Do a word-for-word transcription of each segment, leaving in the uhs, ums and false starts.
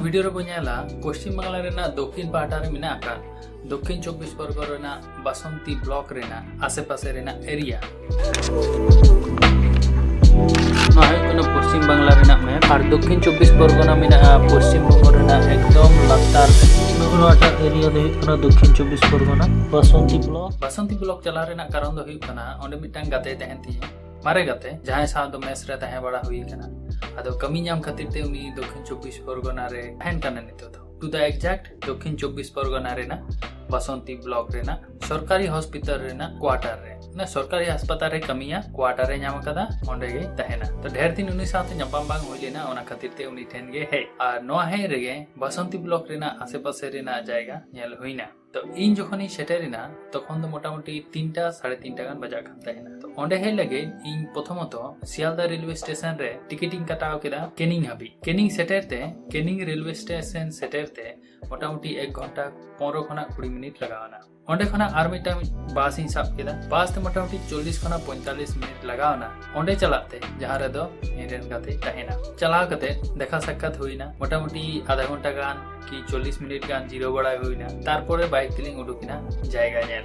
Video ᱨᱮᱵᱚ ᱧᱮᱞᱟ ᱯᱚᱥᱪᱤᱢ ᱵᱟᱝᱞᱟ ᱨᱮᱱᱟᱜ ᱫᱚᱠᱠᱷᱤᱱ ᱯᱟᱦᱴᱟ ᱨᱮ ᱢᱮᱱᱟᱜ ᱟᱠᱟᱫ ᱫᱚᱠᱠᱷᱤᱱ ᱪᱚᱵᱵᱤᱥ ᱯᱚᱨᱜᱚᱱᱟ ᱨᱮᱱᱟᱜ ᱵᱟᱥᱚᱱᱛᱤ ᱵᱞᱚᱠ ᱨᱮᱱᱟᱜ ᱟᱥᱮᱯᱟᱥᱮ ᱨᱮᱱᱟᱜ ᱮᱨᱤᱭᱟ᱾ ᱱᱚᱣᱟ ᱦᱩᱭᱩᱜ ᱠᱟᱱᱟ ᱯᱚᱥᱪᱤᱢ ᱵᱟᱝᱞᱟ ᱨᱮᱱᱟᱜ ᱢᱮᱯ, ᱟᱨ ᱫᱚᱠᱠᱷᱤᱱ ᱪᱚᱵᱵᱤᱥ ᱯᱚᱨᱜᱚᱱᱟ ᱢᱮᱱᱟᱜᱼᱟ ᱯᱚᱥᱪᱤᱢ ᱵᱚᱝᱜᱚ ᱨᱮᱱᱟᱜ ᱮᱠᱫᱚᱢ ᱞᱟᱛᱟᱨ ᱨᱮ᱾ ᱱᱚᱣᱟᱴᱟᱜ ᱮᱨᱤᱭᱟ ᱫᱚ ᱦᱩᱭᱩᱜ ᱠᱟᱱᱟ ᱫᱚᱠᱠᱷᱤᱱ ᱪᱚᱵᱵᱤᱥ ᱯᱚᱨᱜᱚᱱᱟ, ᱵᱟᱥᱚᱱᱛᱤ ᱵᱞᱚᱠ᱾ ᱵᱟᱥᱚᱱᱛᱤ ᱵᱞᱚᱠ ᱪᱟᱞᱟᱣ ᱨᱮᱱᱟᱜ ᱠᱟᱨᱚᱱ ᱫᱚ ᱦᱩᱭᱩᱜ ᱠᱟᱱᱟ, ᱚᱸᱰᱮ ᱢᱤᱫᱴᱟᱝ ᱜᱟᱛᱮ ᱛᱟᱦᱮᱱ ᱛᱤᱧᱟᱹ, ᱢᱟᱨᱮ ᱜᱟᱛᱮ, ᱡᱟᱦᱟᱸᱭ ᱥᱟᱶ ᱫᱚ ᱢᱮᱥ ᱨᱮ ᱛᱟᱦᱮᱸ ᱵᱟᱲᱟ ᱦᱩᱭ ᱟᱠᱟᱱᱟ᱾ ᱟᱫᱚ ᱠᱟᱹᱢᱤ ᱧᱟᱢ ᱠᱷᱟᱹᱛᱤᱨ ᱛᱮ ᱩᱱᱤ ᱫᱚᱠᱠᱷᱤᱱ ᱪᱚᱵᱵᱤᱥ ᱯᱚᱨᱜᱚᱱᱟ ᱨᱮ ᱛᱟᱦᱮᱱ ᱠᱟᱱᱟ ᱱᱤᱛᱚᱜ ᱫᱚ᱾ To the exact, ᱫᱚᱠᱠᱷᱤᱱ ᱪᱚᱵᱵᱤᱥ ᱯᱚᱨᱜᱚᱱᱟ ᱨᱮᱱᱟᱜ ᱵᱟᱥᱚᱱᱛᱤ ᱵᱞᱚᱠ ᱨᱮᱱᱟᱜ ᱥᱚᱨᱠᱟᱨᱤ ᱦᱚᱥᱯᱤᱴᱟᱞ ᱨᱮᱱᱟᱜ ᱠᱣᱟᱴᱟᱨ ᱨᱮ, ᱢᱟᱱᱮ ᱥᱚᱨᱠᱟᱨᱤ ᱦᱟᱥᱯᱟᱛᱟᱞ ᱨᱮ ᱠᱟᱹᱢᱤᱭᱟ, ᱠᱣᱟᱴᱟᱨ ᱮ ᱧᱟᱢ ᱟᱠᱟᱫᱟ, ᱚᱸᱰᱮ ᱜᱮ ᱛᱟᱦᱮᱱᱟ᱾ ᱛᱚ ᱰᱷᱮᱨ ᱫᱤᱱ ᱩᱱᱤ ᱥᱟᱶᱛᱮ ᱧᱟᱯᱟᱢ ᱵᱟᱝ ᱦᱩᱭ ᱞᱮᱱᱟ, ᱚᱱᱟ ᱠᱷᱟᱹᱛᱤᱨ ᱛᱮ ᱩᱱᱤ ᱴᱷᱮᱱ ᱜᱮ ᱦᱮᱡ᱾ ᱟᱨ ᱱᱚᱣᱟ ᱦᱮᱡ ᱨᱮᱜᱮ ᱵᱟᱥᱚᱱᱛᱤ ᱵᱞᱚᱠ ᱨᱮᱱᱟᱜ ᱟᱥᱮᱯᱟᱥᱮ ᱨᱮᱱᱟᱜ ᱡᱟᱭᱜᱟ ᱧᱮᱞ ᱦᱩᱭᱱᱟ᱾ ᱛᱚ ᱤᱧ ᱡᱚᱠᱷᱚᱱᱤᱧ ᱥᱮᱴᱮᱨᱮᱱᱟ, ᱛᱚᱠᱷᱚᱱ ᱫᱚ ᱢᱚᱴᱟᱢᱩᱴᱤ ᱛᱤᱱᱴᱟ, ᱥᱟᱲᱮ ᱛᱤᱱᱴᱟ ᱜᱟᱱ ᱵᱟᱡᱟᱜ ᱠᱟᱱ ᱛᱟᱦᱮᱱᱟ᱾ ᱛᱚ ᱚᱸᱰᱮ ᱦᱮᱡ ᱞᱟᱹᱜᱤᱫ ᱤᱧ ᱯᱨᱚᱛᱷᱚᱢᱚᱛᱚ ᱥᱤᱭᱟᱞᱫᱟ ᱨᱮᱞᱣᱮ ᱥᱴᱮᱥᱚᱱ ᱨᱮ ᱴᱤᱠᱤᱴ ᱤᱧ ᱠᱟᱴᱟᱣ ᱠᱮᱫᱟ ᱠᱮᱱᱤᱝ ᱦᱟᱹᱵᱤᱡ᱾ ᱠᱮᱱᱤᱝ ᱥᱮᱴᱮᱨ ᱛᱮ ᱠᱮᱱᱤᱝ ᱨᱮᱞᱣᱮ ᱥᱴᱮᱥᱚᱱ ᱥᱮᱴᱮᱨ ᱛᱮ ᱢᱚᱴᱟᱢᱩᱴᱤ ᱮᱠ ᱜᱷᱚᱱᱴᱟ ᱯᱚᱱᱨᱚ ᱠᱷᱚᱱᱟᱜ ᱠᱩᱲᱤ ᱢᱤᱱᱤᱴ ᱞᱟᱜᱟᱣ ᱮᱱᱟ᱾ ᱚᱸᱰᱮ ᱠᱷᱚᱱᱟᱜ ᱟᱨ ᱢᱤᱫᱴᱟᱝ ᱵᱟᱥ ᱤᱧ ᱥᱟᱵ ᱠᱮᱫᱟ᱾ ᱵᱟᱥ ᱛᱮ ᱢᱚᱴᱟᱢᱩᱴᱤ ᱪᱚᱞᱞᱤᱥ ᱠᱷᱚᱱᱟᱜ ᱯᱚᱸᱭᱛᱟᱞᱞᱤᱥ ᱢᱤᱱᱤᱴ ᱞᱟᱜᱟᱣ ᱮᱱᱟ᱾ ᱚᱸᱰᱮ ᱪᱟᱞᱟᱜ ᱛᱮ, ᱡᱟᱦᱟᱸ ᱨᱮᱫᱚ ᱤᱧ ᱨᱮᱱ ᱜᱟᱛᱮ ᱛᱟᱦᱮᱱᱟ, ᱪᱟᱞᱟᱣ ᱠᱟᱛᱮ ᱫᱮᱠᱷᱟ ᱥᱟᱠᱠᱷᱟᱛ ᱦᱩᱭᱱᱟ᱾ ᱢᱚᱴᱟᱢᱩᱴᱤ ᱟᱫᱷᱟ ᱜᱷᱚᱱᱴᱟ ᱜᱟᱱ ᱠᱤ ᱪᱚᱞᱞᱤᱥ ᱢᱤᱱᱤᱴ ᱜᱟᱱ ᱡᱤᱨᱟᱹᱣ ᱵᱟᱲᱟᱭ ᱦᱩᱭᱱᱟ᱾ ᱛᱟᱨᱯᱚᱨᱮ ᱵᱟᱭᱤᱠ ᱛᱮᱞᱤᱧ ᱩᱰᱩᱠᱮᱱᱟ ᱡᱟᱭᱜᱟ ᱧᱮᱞ᱾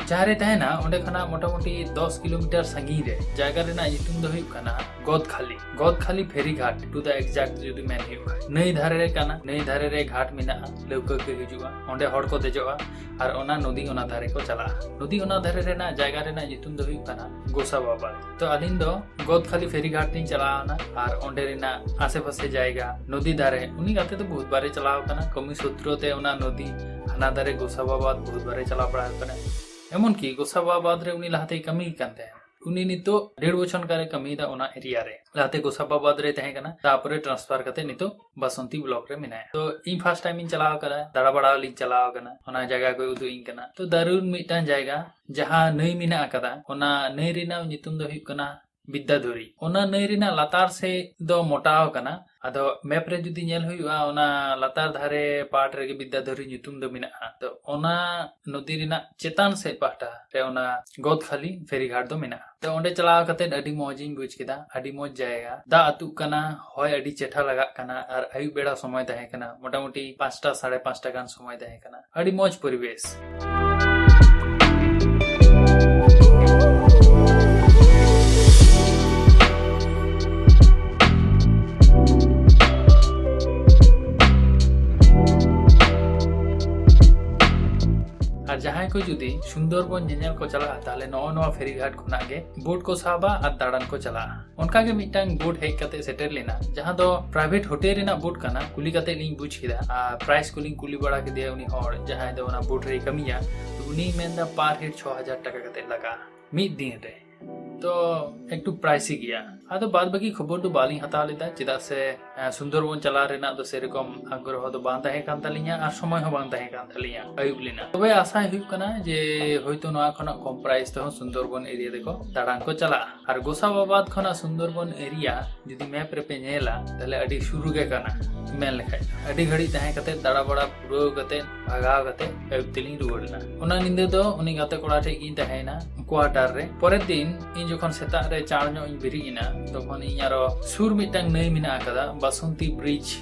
ᱡᱟᱦᱟᱸ ᱨᱮ ᱛᱟᱦᱮᱱᱟ, ᱚᱸᱰᱮ ᱠᱷᱚᱱᱟᱜ ᱢᱚᱴᱟᱢᱩᱴᱤ ᱫᱚᱥ ᱠᱤᱞᱳᱢᱤᱴᱟᱨ ᱥᱟᱺᱜᱤᱧ ᱨᱮ᱾ ᱡᱟᱭᱜᱟ ᱨᱮᱱᱟᱜ ᱧᱩᱛᱩᱢ ᱫᱚ ᱦᱩᱭᱩᱜ ᱠᱟᱱᱟ ᱜᱚᱫᱠᱷᱟᱞᱤ, ᱜᱚᱫᱠᱷᱟᱞᱤ ᱯᱷᱮᱨᱤ ᱜᱷᱟᱴ, to the exact ᱡᱩᱫᱤ ᱢᱮᱱ ᱦᱩᱭᱩᱜ ᱠᱷᱟᱱ᱾ ᱱᱟᱹᱭ ᱫᱷᱟᱨᱮ ᱨᱮ ᱠᱟᱱᱟ, ᱱᱟᱹᱭ ᱫᱷᱟᱨᱮ ᱨᱮ ᱜᱷᱟᱴ ᱢᱮᱱᱟᱜᱼᱟ, ᱞᱟᱹᱣᱠᱟᱹ ᱠᱚ ᱦᱤᱡᱩᱜᱼᱟ, ᱚᱸᱰᱮ ᱦᱚᱲ ᱠᱚ ᱫᱮᱡᱚᱜᱼᱟ ᱟᱨ ᱚᱱᱟ ᱱᱚᱫᱤ ᱚᱱᱟ ᱫᱷᱟᱨᱮ ᱠᱚ ᱪᱟᱞᱟᱜᱼᱟ᱾ ᱱᱚᱫᱤ ᱚᱱᱟ ᱫᱷᱟᱨᱮ ᱨᱮᱱᱟᱜ ᱡᱟᱭᱜᱟ ᱨᱮᱱᱟᱜ ᱧᱩᱛᱩᱢ ᱫᱚ ᱦᱩᱭᱩᱜ ᱠᱟᱱᱟ ᱜᱳᱥᱟᱵᱟᱵᱟᱫ᱾ ᱛᱚ ᱟᱹᱞᱤᱧ ᱫᱚ ᱜᱚᱫᱠᱷᱟᱞᱤ ᱯᱷᱮᱨᱤ ᱜᱷᱟᱴ ᱞᱤᱧ ᱪᱟᱞᱟᱣ ᱮᱱᱟ ᱟᱨ ᱚᱸᱰᱮ ᱨᱮᱱᱟᱜ ᱟᱥᱮᱯᱟᱥᱮ ᱡᱟᱭᱜᱟ, ᱱᱚᱫᱤ ᱫᱷᱟᱨᱮ, ᱩᱱᱤ ᱜᱟᱛᱮ ᱫᱚ ᱵᱚᱦᱩᱛ ᱵᱟᱨᱮ ᱪᱟᱞᱟᱣ ᱟᱠᱟᱱᱟ᱾ ᱠᱟᱹᱢᱤ ᱥᱩᱛᱨᱚ ᱛᱮ ᱚᱱᱟ ᱱᱚᱫᱤ ᱦᱟᱱᱟ ᱫᱷᱟᱨᱮ ᱜᱳᱥᱟᱵᱟᱵᱟᱫ ᱵᱚᱦᱩᱛ ᱵᱟᱨᱮ ᱪᱟᱞᱟᱣ ᱵᱟᱲᱟ ᱟᱠᱟᱱᱟ᱾ ᱮᱢᱚᱱᱠᱤ ᱜᱳᱥᱟᱵᱟᱵᱟᱫ ᱨᱮ ᱩᱱᱤ ᱞᱟᱦᱟᱛᱮᱭ ᱠᱟᱹᱢᱤ ᱠᱟᱱ ᱛᱟᱦᱮᱸᱫ᱾ ᱩᱱᱤ ᱱᱤᱛᱚᱜ ᱰᱮᱲ ᱵᱚᱪᱷᱚᱨ ᱞᱮᱠᱟᱨᱮ ᱠᱟᱹᱢᱤᱭᱮᱫᱟ ᱚᱱᱟ ᱮᱨᱤᱭᱟ ᱨᱮ᱾ ᱞᱟᱦᱟᱛᱮ ᱜᱳᱥᱟᱵᱟᱵᱟᱫ ᱨᱮ ᱛᱟᱦᱮᱸ ᱠᱟᱱᱟ, ᱛᱟᱨᱯᱚᱨᱮ ᱴᱨᱟᱱᱥᱯᱷᱟᱨ ᱠᱟᱛᱮ ᱱᱤᱛᱚᱜ ᱵᱟᱥᱚᱱᱛᱤ ᱵᱞᱚᱠ ᱨᱮ ᱢᱮᱱᱟᱭᱟ᱾ ᱛᱚ ᱤᱧ ᱯᱷᱟᱥᱴ ᱴᱟᱭᱤᱢ ᱤᱧ ᱪᱟᱞᱟᱣ ᱟᱠᱟᱱᱟ, ᱫᱟᱬᱟ ᱵᱟᱲᱟ ᱞᱤᱧ ᱪᱟᱞᱟᱣ ᱟᱠᱟᱱᱟ, ᱚᱱᱟ ᱡᱟᱭᱜᱟ ᱠᱚᱭ ᱩᱫᱩᱜ ᱤᱧ ᱠᱟᱱᱟ᱾ ᱛᱚ ᱫᱟᱨᱩᱱ ᱢᱤᱫᱴᱟᱝ ᱡᱟᱭᱜᱟ, ᱡᱟᱦᱟᱸ ᱱᱟᱹᱭ ᱢᱮᱱᱟᱜ ᱟᱠᱟᱫᱟ, ᱚᱱᱟ ᱱᱟᱹᱭ ᱨᱮᱱᱟᱜ ᱧᱩᱛᱩᱢ ᱫᱚ ᱦᱩᱭᱩᱜ ᱠᱟᱱᱟ ᱵᱤᱫᱽᱫᱟᱫᱷᱚᱨᱤ᱾ ᱚᱱᱟ ᱱᱟᱹᱭ ᱨᱮᱱᱟᱜ ᱞᱟᱛᱟᱨ ᱥᱮᱫ ᱫᱚ ᱢᱚᱴᱟᱣ ᱟᱠᱟᱱᱟ ᱟᱫᱚ ᱢᱮᱯ ᱨᱮ ᱡᱩᱫᱤ ᱧᱮᱞ ᱦᱩᱭᱩᱜᱼᱟ, ᱚᱱᱟ ᱞᱟᱛᱟᱨ ᱫᱷᱟᱨᱮ ᱯᱟᱦᱴᱟ ᱨᱮᱜᱮ ᱵᱤᱫᱽᱫᱟᱫᱷᱚᱨᱤ ᱧᱩᱛᱩᱢ ᱫᱚ ᱢᱮᱱᱟᱜᱼᱟ᱾ ᱛᱚ ᱚᱱᱟ ᱱᱚᱫᱤ ᱨᱮᱱᱟᱜ ᱪᱮᱛᱟᱱ ᱥᱮᱫ ᱯᱟᱦᱴᱟ ᱨᱮ ᱚᱱᱟ ᱜᱚᱫᱽᱠᱷᱟᱞᱤ ᱯᱷᱮᱨᱤ ᱜᱷᱟᱴ ᱫᱚ ᱢᱮᱱᱟᱜᱼᱟ᱾ ᱛᱚ ᱚᱸᱰᱮ ᱪᱟᱞᱟᱣ ᱠᱟᱛᱮ ᱟᱹᱰᱤ ᱢᱚᱡᱽ ᱤᱧ ᱵᱩᱡᱽ ᱠᱮᱫᱟ, ᱟᱹᱰᱤ ᱢᱚᱡᱽ ᱡᱟᱭᱜᱟ, ᱫᱟᱜ ᱟᱹᱛᱩᱜ ᱠᱟᱱᱟ, ᱦᱚᱭ ᱟᱹᱰᱤ ᱪᱮᱴᱷᱟ ᱞᱟᱜᱟᱜ ᱠᱟᱱᱟ, ᱟᱨ ᱟᱹᱭᱩᱵ ᱵᱮᱲᱟ ᱥᱚᱢᱚᱭ ᱛᱟᱦᱮᱸ ᱠᱟᱱᱟ, ᱢᱚᱴᱟᱢᱩᱴᱤ ᱯᱟᱸᱪᱴᱟ ᱥᱟᱲᱮ ᱯᱟᱸᱪᱴᱟ ᱜᱟᱱ ᱥᱚᱢᱚᱭ ᱛᱟᱦᱮᱸ ᱠᱟᱱᱟ᱾ ᱟᱹᱰᱤ ᱢᱚᱡᱽ ᱯᱚᱨᱤᱵᱮᱥ᱾ ᱟᱨ ᱡᱟᱦᱟᱸᱭ ᱠᱚ ᱡᱩᱫᱤ ᱥᱩᱱᱫᱚᱨᱵᱚᱱ ᱧᱮᱧᱮᱞ ᱠᱚ ᱪᱟᱞᱟᱜᱼᱟ, ᱛᱟᱦᱞᱮ ᱱᱚᱜᱼᱚ ᱱᱚᱣᱟ ᱯᱷᱮᱨᱤ ᱜᱷᱟᱴ ᱠᱷᱚᱱᱟᱜ ᱜᱮ ᱵᱳᱴ ᱠᱚ ᱥᱟᱵᱟ ᱟᱨ ᱫᱟᱬᱟᱱ ᱠᱚ ᱪᱟᱞᱟᱜᱼᱟ᱾ ᱚᱱᱠᱟ ᱜᱮ ᱢᱤᱫᱴᱟᱝ ᱵᱳᱴ ᱦᱮᱡ ᱠᱟᱛᱮ ᱥᱮᱴᱮᱨ ᱞᱮᱱᱟ, ᱡᱟᱦᱟᱸ ᱫᱚ ᱯᱨᱟᱭᱵᱷᱮᱴ ᱦᱳᱴᱮᱞ ᱨᱮᱱᱟᱜ ᱵᱳᱴ ᱠᱟᱱᱟ᱾ ᱠᱩᱞᱤ ᱠᱟᱛᱮ ᱞᱤᱧ ᱵᱩᱡᱽ ᱠᱮᱫᱟ, ᱟᱨ ᱯᱨᱟᱭᱤᱥ ᱠᱚᱞᱤᱧ ᱠᱩᱞᱤ ᱵᱟᱲᱟ ᱠᱮᱫᱮᱭᱟ ᱩᱱᱤ ᱦᱚᱲ ᱡᱟᱦᱟᱸᱭ ᱫᱚ ᱚᱱᱟ ᱵᱳᱴ ᱨᱮᱭ ᱠᱟᱹᱢᱤᱭᱟ᱾ ᱛᱚ ᱩᱱᱤᱭ ᱢᱮᱱᱫᱟ per head ᱪᱷᱚ ᱦᱟᱡᱟᱨ ᱴᱟᱠᱟ ᱠᱟᱛᱮ ᱞᱟᱜᱟᱜᱼᱟ ᱢᱤᱫ ᱫᱤᱱ ᱨᱮ᱾ ᱛᱚ ᱮᱠᱴᱩ ᱯᱨᱟᱭᱥᱤ ᱜᱮᱭᱟ᱾ ᱟᱫᱚ ᱵᱟᱫ ᱵᱟᱹᱠᱤ ᱠᱷᱚᱵᱚᱨ ᱫᱚ ᱵᱟᱞᱤᱧ ᱦᱟᱛᱟᱣ ᱞᱮᱫᱟ, ᱪᱮᱫᱟᱜ ᱥᱮ ᱮᱸ, ᱥᱩᱱᱫᱚᱨᱵᱚᱱ ᱪᱟᱞᱟᱣ ᱨᱮᱱᱟᱜ ᱫᱚ ᱥᱮᱨᱚᱠᱚᱢ ᱟᱜᱽᱨᱚᱦᱚ ᱫᱚ ᱵᱟᱝ ᱛᱟᱦᱮᱸ ᱠᱟᱱ ᱛᱟᱹᱞᱤᱧᱟ ᱟᱨ ᱥᱚᱢᱚᱭ ᱦᱚᱸ ᱵᱟᱝ ᱛᱟᱦᱮᱸ ᱠᱟᱱ ᱛᱟᱹᱞᱤᱧᱟ᱾ ᱟᱹᱭᱩᱵ ᱞᱮᱱᱟ᱾ ᱛᱚᱵᱮ ᱟᱥᱟ ᱦᱩᱭᱩᱜ ᱠᱟᱱᱟ ᱡᱮ ᱦᱚᱭᱛᱳ ᱱᱚᱣᱟ ᱠᱷᱚᱱᱟᱜ ᱠᱚᱢ ᱯᱨᱟᱭᱤᱥ ᱛᱮᱦᱚᱸ ᱥᱩᱱᱫᱚᱨᱵᱚᱱ ᱮᱨᱤᱭᱟ ᱨᱮᱠᱚ ᱫᱟᱬᱟᱱ ᱠᱚ ᱪᱟᱞᱟᱜᱼᱟ᱾ ᱟᱨ ᱜᱳᱥᱟᱵᱟᱵᱟᱫ ᱠᱷᱚᱱᱟᱜ ᱥᱩᱱᱫᱚᱨᱵᱚᱱ ᱮᱨᱤᱭᱟ ᱡᱩᱫᱤ ᱢᱮᱯ ᱨᱮᱯᱮ ᱧᱮᱞᱟ, ᱛᱟᱦᱞᱮ ᱟᱹᱰᱤ ᱥᱩᱨ ᱜᱮ ᱠᱟᱱᱟ᱾ ᱢᱮᱱ ᱞᱮᱠᱷᱟᱡ ᱟᱹᱰᱤ ᱜᱷᱟᱹᱲᱤᱡ ᱛᱟᱦᱮᱸ ᱠᱟᱛᱮ, ᱫᱟᱬᱟ ᱵᱟᱲᱟ ᱯᱩᱨᱟᱹᱣ ᱠᱟᱛᱮ, ᱵᱷᱟᱜᱟᱣ ᱠᱟᱛᱮ ᱟᱹᱭᱩᱵ ᱛᱮᱞᱤᱧ ᱨᱩᱣᱟᱹᱲ ᱮᱱᱟ᱾ ᱚᱱᱟ ᱧᱤᱫᱟᱹ ᱫᱚ ᱩᱱᱤ ᱜᱟᱛᱮ ᱠᱚᱲᱟ ᱴᱷᱮᱡ ᱜᱤᱧ ᱛᱟᱦᱮᱸᱭᱮᱱᱟ ᱠᱳᱣᱟᱴᱟᱨ ᱨᱮ᱾ ᱯᱚᱨᱮᱨ ᱫᱤᱱ ᱤᱧ ᱡᱚᱠᱷᱚᱱ ᱥᱮᱛᱟᱜ ᱨᱮ ᱪᱟᱬ ᱧᱚᱜ ᱤᱧ ᱵᱮᱨᱮᱫ ᱮᱱᱟ, ᱛᱚᱠᱷᱚᱱ ᱤᱧ ᱟᱨᱚ ᱥᱩᱨ ᱢᱤᱫᱴᱟᱝ ᱱᱟᱹᱭ ᱢᱮᱱᱟᱜ ᱟᱠᱟᱫᱟ, ᱵᱟᱥᱚᱱᱛᱤ ᱵᱨᱤᱡᱽ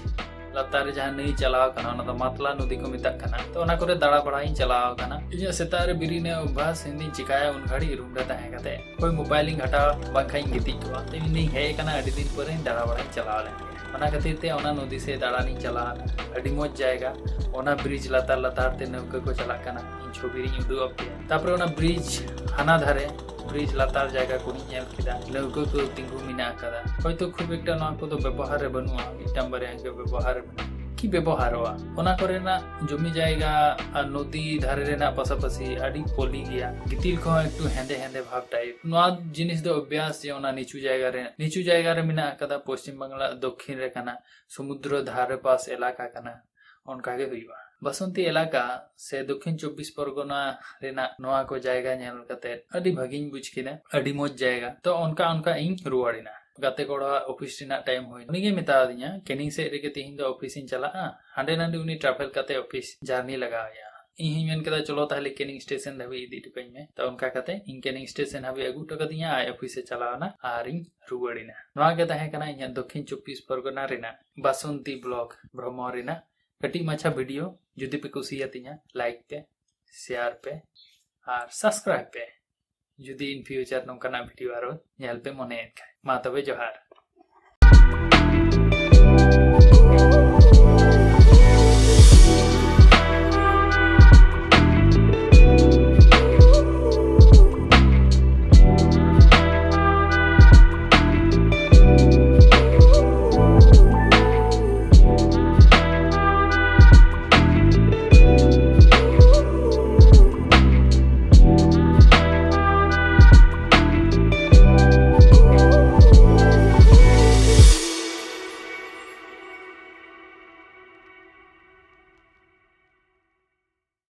ᱞᱟᱛᱟᱨ ᱨᱮ ᱡᱟᱦᱟᱸ ᱱᱟᱹᱭ ᱪᱟᱞᱟᱣ ᱠᱟᱱᱟ, ᱚᱱᱟ ᱫᱚ ᱢᱟᱛᱞᱟ ᱱᱚᱫᱤ ᱠᱚ ᱢᱮᱛᱟᱜ ᱠᱟᱱᱟ᱾ ᱛᱚ ᱚᱱᱟ ᱠᱚᱨᱮ ᱫᱟᱬᱟ ᱵᱟᱲᱟᱭᱤᱧ ᱪᱟᱞᱟᱣ ᱟᱠᱟᱱᱟ᱾ ᱤᱧᱟᱹᱜ ᱥᱮᱛᱟᱜ ᱨᱮ ᱵᱮᱨᱮᱫ ᱨᱮᱱᱟᱜ ᱚᱵᱷᱟᱥ, ᱤᱧ ᱫᱩᱧ ᱪᱤᱠᱟᱹᱭᱟ ᱩᱱ ᱜᱷᱟᱹᱲᱤᱡ ᱨᱩᱢ ᱨᱮ ᱛᱟᱦᱮᱸ ᱠᱟᱛᱮ, ᱦᱳᱭ ᱢᱳᱵᱟᱭᱤᱞ ᱤᱧ ᱜᱷᱟᱴᱟᱣᱟ, ᱵᱟᱝᱠᱷᱟᱱ ᱤᱧ ᱜᱤᱛᱤᱡ ᱠᱚᱜᱼᱟ᱾ ᱛᱚ ᱤᱧ ᱫᱩᱧ ᱦᱮᱡ ᱟᱠᱟᱱᱟ, ᱟᱹᱰᱤ ᱫᱤᱱ ᱯᱚᱨᱮᱧ ᱫᱟᱬᱟ ᱵᱟᱲᱟᱧ ᱪᱟᱞᱟᱣ ᱞᱮᱱ ᱜᱮ᱾ ᱚᱱᱟ ᱠᱷᱟᱹᱛᱤᱨ ᱛᱮ ᱚᱱᱟ ᱱᱚᱫᱤ ᱥᱮᱫ ᱫᱟᱬᱟᱱᱤᱧ ᱪᱟᱞᱟᱣ ᱮᱱᱟ᱾ ᱟᱹᱰᱤ ᱢᱚᱡᱽ ᱡᱟᱭᱜᱟ, ᱚᱱᱟ ᱵᱨᱤᱡᱽ ᱞᱟᱛᱟᱨ ᱞᱟᱛᱟᱨ ᱛᱮ ᱱᱟᱹᱣᱠᱟᱹ ᱠᱚ ᱪᱟᱞᱟᱜ ᱠᱟᱱᱟ᱾ ᱤᱧ ᱪᱷᱚᱵᱤ ᱨᱤᱧ ᱩᱫᱩᱜ ᱟᱯᱮᱭᱟ᱾ ᱛᱟᱯᱚᱨᱮ ᱚᱱᱟ ᱵᱨᱤᱡᱽ ᱦᱟᱱᱟ ᱫᱷᱟᱨᱮ, ᱵᱨᱤᱡᱽ ᱞᱟᱛᱟᱨ ᱡᱟᱭᱜᱟ ᱠᱚᱨᱮᱧ ᱧᱮᱞ ᱠᱮᱫᱟ, ᱱᱟᱹᱣᱠᱟᱹ ᱠᱚ ᱛᱤᱸᱜᱩ ᱢᱮᱱᱟᱜ ᱟᱠᱟᱫᱟ᱾ ᱦᱚᱭᱛᱳ ᱠᱷᱩᱵ ᱮᱠᱴᱟ ᱱᱚᱣᱟ ᱠᱚᱫᱚ ᱵᱮᱵᱚᱦᱟᱨ ᱨᱮ ᱵᱟᱹᱱᱩᱜᱼᱟ, ᱢᱤᱫᱴᱟᱝ ᱵᱟᱨᱭᱟ ᱜᱮ ᱵᱮᱵᱚᱦᱟᱨ ᱨᱮ ᱢᱮᱱᱟᱜᱼᱟ᱾ ᱠᱤ ᱵᱮᱵᱚᱦᱟᱨᱚᱜᱼᱟ? ᱚᱱᱟ ᱠᱚᱨᱮᱱᱟᱜ ᱡᱚᱢᱤ ᱡᱟᱭᱜᱟ ᱟᱨ ᱱᱚᱫᱤ ᱫᱷᱟᱨᱮ ᱨᱮᱱᱟᱜ ᱯᱟᱥᱟᱯᱟᱥᱤ ᱟᱹᱰᱤ ᱯᱚᱞᱤ ᱜᱮᱭᱟ, ᱜᱤᱛᱤᱞ ᱠᱚᱦᱚᱸ ᱮᱠᱴᱩ ᱦᱮᱸᱫᱮ ᱦᱮᱸᱫᱮ ᱵᱷᱟᱵᱽ ᱴᱟᱭᱤᱯ᱾ ᱱᱚᱣᱟ ᱡᱤᱱᱤᱥ ᱫᱚ ᱚᱵᱵᱷᱟᱥ ᱡᱮ ᱚᱱᱟ ᱱᱤᱪᱩ ᱡᱟᱭᱜᱟ ᱨᱮ, ᱱᱤᱪᱩ ᱡᱟᱭᱜᱟ ᱨᱮ ᱢᱮᱱᱟᱜ ᱟᱠᱟᱫᱟ, ᱯᱚᱥᱪᱤᱢ ᱵᱟᱝᱞᱟ ᱫᱚᱠᱠᱷᱤᱱ ᱨᱮ ᱠᱟᱱᱟ, ᱥᱚᱢᱩᱫᱨᱚ ᱫᱷᱟᱨᱮ ᱯᱟᱥ ᱮᱞᱟᱠᱟ ᱠᱟᱱᱟ, ᱚᱱᱠᱟ ᱜᱮ ᱦᱩᱭᱩᱜᱼᱟ᱾ ᱵᱟᱥᱚᱱᱛᱤ ᱮᱞᱟᱠᱟ ᱥᱮ ᱫᱚᱠᱠᱷᱤᱱ ᱪᱚᱵᱵᱤᱥ ᱯᱚᱨᱜᱚᱱᱟ ᱨᱮᱱᱟᱜ ᱱᱚᱣᱟ ᱠᱚ ᱡᱟᱭᱜᱟ ᱧᱮᱞ ᱠᱟᱛᱮ ᱟᱹᱰᱤ ᱵᱷᱟᱹᱜᱤᱧ ᱵᱩᱡᱽ ᱠᱮᱫᱟ, ᱟᱹᱰᱤ ᱢᱚᱡᱽ ᱡᱟᱭᱜᱟ᱾ ᱛᱚ ᱚᱱᱠᱟ ᱚᱱᱠᱟ ᱤᱧ ᱨᱩᱣᱟᱹᱲ ᱮᱱᱟ᱾ ᱜᱟᱛᱮ ᱠᱚᱲᱟᱣᱟᱜ ᱚᱯᱷᱤᱥ ᱨᱮᱱᱟᱜ ᱴᱟᱭᱤᱢ ᱦᱩᱭᱱᱟ᱾ ᱩᱱᱤᱜᱮ ᱢᱮᱛᱟᱣᱟᱫᱤᱧᱟ, "ᱠᱮᱱᱤᱝ ᱥᱮᱫ ᱨᱮᱜᱮ ᱛᱤᱦᱤᱧ ᱫᱚ ᱚᱯᱷᱤᱥ ᱤᱧ ᱪᱟᱞᱟᱜᱼᱟ, ᱦᱟᱸᱰᱮ ᱱᱟᱸᱰᱮ ᱩᱱᱤ ᱴᱨᱟᱵᱷᱮᱞ ᱠᱟᱛᱮ ᱚᱯᱷᱤᱥ ᱡᱟᱨᱱᱤ ᱞᱟᱜᱟᱣ ᱮᱭᱟ᱾" ᱤᱧ ᱦᱚᱸᱧ ᱢᱮᱱ ᱠᱮᱫᱟ, "ᱪᱚᱞᱚ ᱛᱟᱦᱞᱮ ᱠᱮᱱᱤᱝ ᱥᱴᱮᱥᱚᱱ ᱫᱷᱟᱹᱵᱤᱡ ᱤᱫᱤ ᱦᱚᱴᱚ ᱠᱟᱹᱧ ᱢᱮ᱾" ᱛᱚ ᱚᱱᱠᱟ ᱠᱟᱛᱮ ᱤᱧ ᱠᱮᱱᱤᱝ ᱥᱴᱮᱥᱚᱱ ᱦᱟᱹᱵᱤᱡ ᱟᱹᱜᱩ ᱦᱚᱴᱚ ᱠᱟᱫᱤᱧᱟ, ᱟᱡ ᱚᱯᱷᱤᱥ ᱮ ᱪᱟᱞᱟᱣ ᱮᱱᱟ ᱟᱨ ᱤᱧ ᱨᱩᱣᱟᱹᱲ ᱮᱱᱟ᱾ ᱱᱚᱣᱟ ᱜᱮ ᱛᱟᱦᱮᱸ ᱠᱟᱱᱟ ᱤᱧᱟᱹᱜ ᱫᱚᱠᱠᱷᱤᱱ ᱪᱚᱵᱵᱤᱥ ᱯᱚᱨᱜᱚᱱᱟ ᱨᱮᱱᱟᱜ ᱵᱟᱥᱚᱱᱛᱤ ᱵᱞᱚᱠ ᱵᱷᱨᱚᱢᱚᱬ ᱨᱮᱱᱟᱜ ᱠᱟᱹᱴᱤᱡ ᱢᱟᱪᱷᱟ ᱵᱷᱤᱰᱤᱭᱳ᱾ ᱡᱩᱫᱤ ᱯᱮ ᱠᱩᱥᱤᱭᱟᱛᱤᱧᱟ, ᱞᱟᱭᱤᱠ ᱯᱮ, ᱥᱮᱭᱟᱨ ᱯᱮ ᱟᱨ ᱥᱟᱵᱥᱠᱨᱟᱭᱤᱵ ᱯᱮ, ᱡᱩᱫᱤ in future ᱱᱚᱝᱠᱟᱱᱟᱜ ᱵᱷᱤᱰᱤᱭᱳ ᱟᱨᱚ ᱧᱮᱞ ᱯᱮ ᱢᱚᱱᱮᱭᱮᱫ ᱠᱷᱟᱱ᱾ ᱢᱟ ᱛᱚᱵᱮ ᱡᱚᱦᱟᱨ᱾